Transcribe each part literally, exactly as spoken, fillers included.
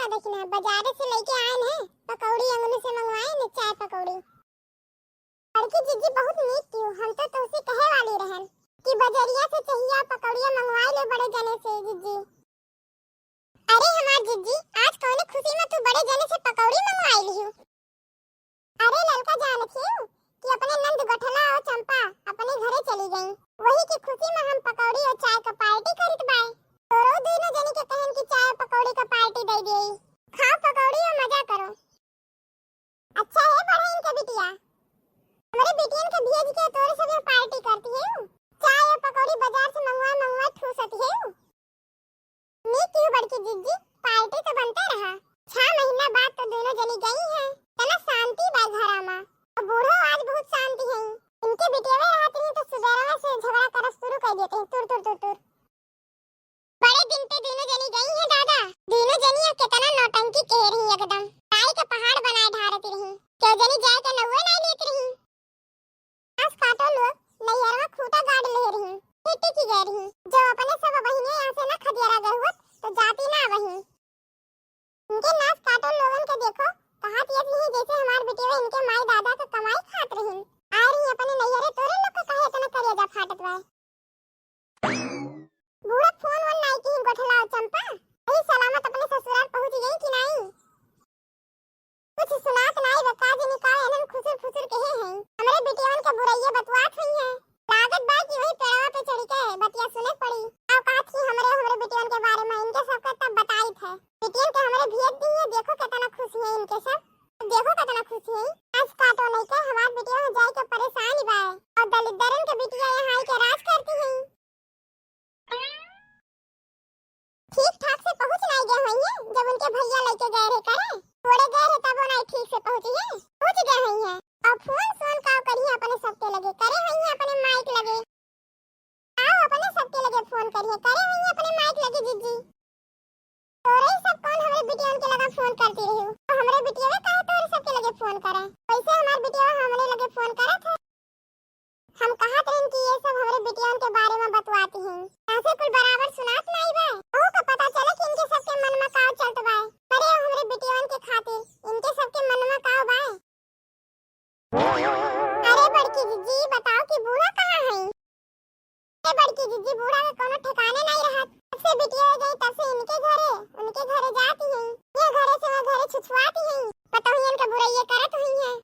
देखी ना, बजारे से लइके आएन है, पकौड़ी अंगनू से मंगवाएन, चाय पकौड़ी। बड़की जिज्जी बहुत नीक किहू, हम तो तोहसे कहे वाली रहन कि बजरिया से चाहिया पकौड़िया मंगवाई ले बड़े जने से जिज्जी। अरे हमार जिज्जी, आज कौने खुशी में तू बड़े जने से पकौड़ी मंगवाई लिहू? अरे ललका जानत हियू कि अपने नंद गोठला और चंपा अपने घरे चली गई, वही की खुशी में हम पकौड़ी और चाय का पार्टी करित बाए। तोरो दोनों जनी के कहन की चाय और पकौड़ी का पार्टी दे देई। खाओ पकौड़ी और मजा करो। अच्छा है बड़हन के बिटिया, हमरे बिटियन के भेज के तोरे सब यहाँ पार्टी करती है। चाय और पकौड़ी बाजार से मंगवा मंगवा ठूसती है। नीक किहू बड़की जिज्जी, पार्टी तो बनते रहा। छह महीना बाद तो दोनों जनी गई हैं, चला शांति बा घरा मा। और बूढ़ो आज बहुत शांति है, इनके बिटियावे रहती हैं तो सुबेरवा से झगड़ा करब शुरू कर देते हैं, तुर तुर तुर तुर। बड़े दिन पे दोनों जनी गई हैं दादा, दोनों जनिया कितना नौटंकी कह रही एकदम, ताई के पहाड़ बनाए ढारती रही, क्यों जनी जाए के नौवे नहीं लेती रही। नास काटो लोग, नैहरवा खूंटा गाड़ ले रही, खेती की गए रही, जो अपने सब बहिने यहाँ से ना खदियारा गए हुआ तो जाती ना वही। इनके नास काटो लोगन के देखो, कहा दिए रही जैसे हमार बिटिया इनके माई दादा का कमाई खात रही, आ रही अपने नैहरे तोरे लोग का कहे इतना करेजा फाटत बा। बूढ़ा फोन वोन नाई किहिन गोठला और चंपा, सही सलामत अपने ससुराल पहुँच गई कि नाई? कुछ सुनात नाई बा, का जनी का एनन खुसुर फुसुर कहे हैं। हमरे बिटियवन के बुरइये बतवात हुई हैं। लागत बा कि वही पेड़वा पे चढ़ के बतिया सुने पड़ी। का कहत ही हमरे, हमरे बिटियवन के बारे में इनके सबके तब बताइत है। बिटियन के हमरे भेज दी है, देखो कितना खुश है इनके सब। देखो कितना खुश है। आज काटो नहीं के हमार बिटिया जाए के परेशान ही बा। और दलिद्दरन के बिटिया यहाँ आई के राज करती हैं। ठीक ठाक से पहुँच नाई गए होइहैं, जब उनके भैया लइके गए रहे करे, थोड़े गए रहे तबो नाई ठीक से पहुँची है, पहुँच गए होइहैं। और फोन सोन का करिहैं अपने सबके लगे, करे होइहैं अपने माइक लगे। आओ अपने सबके लगे फोन करिहैं, करे होइहैं अपने माइक लगे जिज्जी। तोरे सब कौन हमरे बिटियन के लगा फोन करती रही हो? हमरे बिटिया काहे तोरे सबके लगे फोन करे? वैसे हमार बिटिया हमरे लगे फोन करत है। हम कहत रहन कि ये सब हमरे बिटियन के बारे में बतवाती हैं। यहाँ से कुल बराबर सुनात नाई बा। ओहू का पता चले कि इनके सबके मन में का चलत बा। अरे हमरे बिटियन के खातिर इनके सबके मन में का बा। अरे बड़की जिज्जी, बताओ कि बूढ़ा कहाँ है? अरे बड़की जिज्जी, बूढ़ा के कोनो ठिकाने नाई रहत। जब से बिटिया हो गई तब से इनके घरे, उनके घरे जाती हैं। ये घरे से वो घरे छुछुआती हैं। पतोहियन के बुरइये करत हुई हैं।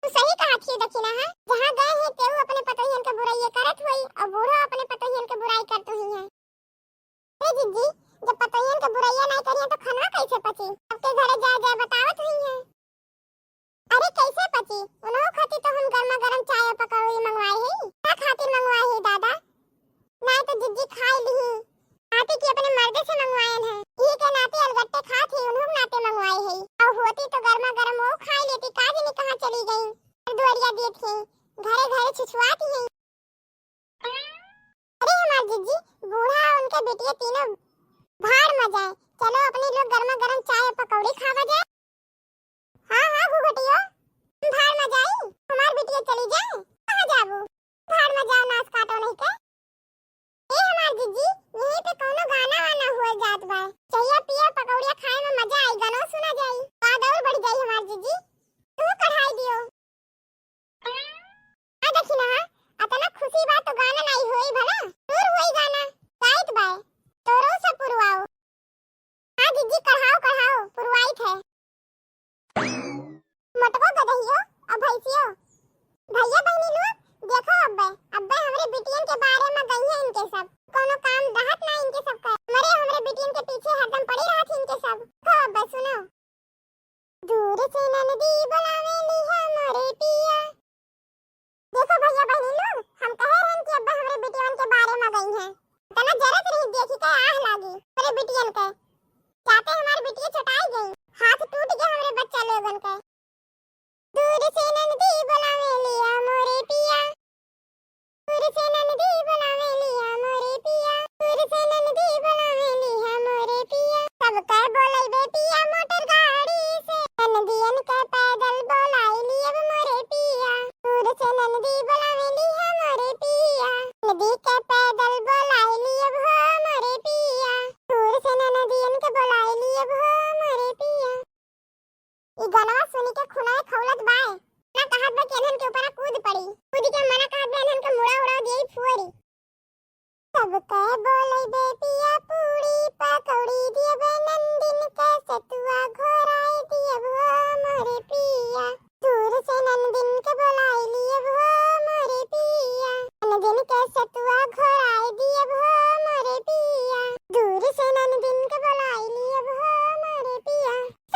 तू सही कहत ही दखिना है, जहाँ गए हैं तेऊ अपने पतोहियन के बुराइये करत होई और बूढ़ो अपने पतोहियन के बुराई करत हुई हैं। ए जिज्जी, जब पतोहियन के बुराइया नाई करिहैं तो खनवा कैसे पची? सबके घरे जाए जाए बतावत हुई हैं। अरे कैसे पची? उन्हों खातिर तो हम गर्मा गर्म चाय और पकौड़ी मंगवाए हैं। का खातिर मंगवाए हैं दादा? नाई तो जिज्जी खाई लिही। आती कि अपने मर्दे से मंगवायन है। इही के नाते अलगट्टे खात ही, उन्हों नाते मंगवाए है। और होती तो गर्मा गर्म वो खाई लेती, का जनी कहाँ चली गई। दुआरिया देत ही, घरे घरे छुछुआती है। अरे हमार जिज्जी, बूढ़ा और उनके बिटिया तीनों भाड़ में जाए। चलो अपने लोग गर्मा गर्म चाय और पकौड़ी खावा जाए। हाँ, हाँ, घुघुटियो, हम भाड़ में जाई, हमार बिटिया चली जाए, कहाँ जाबू? भाड़ में जाओ, नास काटो नहीं के। ए हमार जिज्जी, यहीं पे कौनो गाना वाना हुआ जात बा। चहिया पिया पकौड़िया खाए में मजा आई, गानो सुना जाई, स्वाद और बढ़ जाई हमार जिज्जी। तू कढ़ाई दियो। आ देखी ना, अतना खुशी बा तो गाना नाई होई भला, दूर होई गाना, गाइत बाय, तोरो सब पुरवाओ। हाँ जिज्जी, कढ़ाओ, कढ़ाओ, पुरवाइत है। मोटको गदहियो और भैंसियो, भैया बहनी लोग, देखो अब्बे, अब्बे हमरे बिटियन के बारे में गई है इनके सब, कोनो काम रहत ना इनके सब का, मरे हमरे बिटियन के पीछे हरदम पड़ी रहत है इनके सब। देखो अब्बे, सुनो। दूर से ननदी बुलावेली हमरे पिया। देखो भैया बहनी लोग, हम कहे रहन कि अब्बे हमरे बिटियन के बारे में गई हैं। इतना जरत रही देखी के आह लागी हमरे बिटियन के। जाते हमार बिटिया चटाई गई, हाथ टूट गया हमरे बच्चा लोगन के। दूर से ननदी बुलावेली हमरे पिया। दूर से ननदी बुलावेली हमरे पिया, दूर से ननदी बुलावेली हमरे पिया। सबके बोलइबे पिया मोटर गाड़ी से, ननदियन के पैदल बोलाइली अब मोरे पिया। दूर से ननदी बुलावेली हमरे पिया, नदी के पैदल बोलाइली अब हो मोरे पिया। दूर से ननदियन के बोलाइली अब हो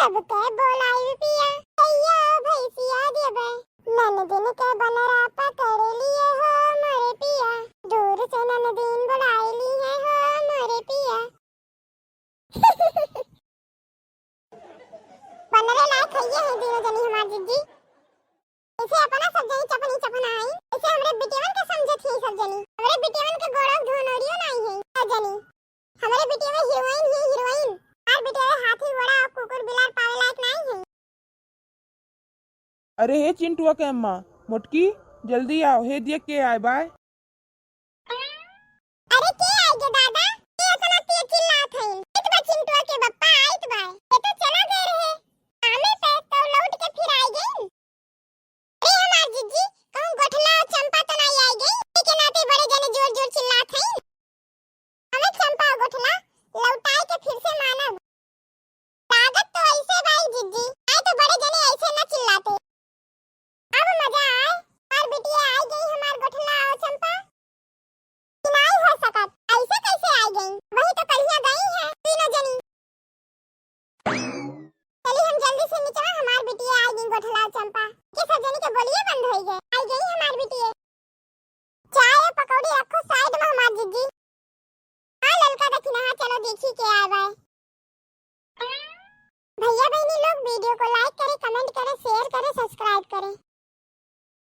अब के बोलाई पिया, कहिया भैंसिया देबे। ननदिन के बनरा पकड़ लिए हो मोरे पिया, दूर से ननदिन बुलाई ली है हो मोरे पिया। बनरे लायक हइये हैं तीनों जनी हमार जिज्जी। इसे अपना सब जनी चपनी चपना आई, इसे हमरे बिटियवन के समझत ही सब जनी। हमरे बिटियवन के गोड़क धोनोरियो नाई है सब जनी। हमरे बिटियवे हीरोइन ही हीरोइन। हमार बिटियवे हाथी घोड़ा और कुकुर बिलार पावे लायक नाई है। अरे हे चिंटुआ के अम्मा, मोटकी, जल्दी आओ, हे दिया के आए बाय। अरे के आई गे दादा, के इतना तेज चिल्लात हईन? इत बा चिंटुआ के बप्पा आइत बा। ये तो चला गए रहे। आमे पे तो लौट के फिर आई गईन। अरे हमार जिज्जी, कहूँ गोठला और चंपा तो नाई आई गई? के नाते बड़े जने जोर जोर चिल्लात हईन। हमें चंपा और गोठला लौटाए के फिर से मानब। लागत तो ऐसे बाई जिज्जी, आए तो बड़े जने ऐसे न चिल्लाते। अब मजा आए, हमार बिटिया आई गई, हमार गोठला और चंपा। कि नाई हो सकत, ऐसे कैसे आई गई? वही तो कलिया गई है तीनों जनी। चली हम जल्दी से नीचे, हमार बिटिया आई गई, गोठला और चंपा। के सब जनी के बोलिए बंद होई गए, आई गई हमार बिटिया। चाय पकौड़ी रखो साइड में हमार जिज्जी। हाँ ललका दखिनहा, चलो देखी के आए बाय। भैया बहनी लोग वीडियो को लाइक करें, कमेंट करें।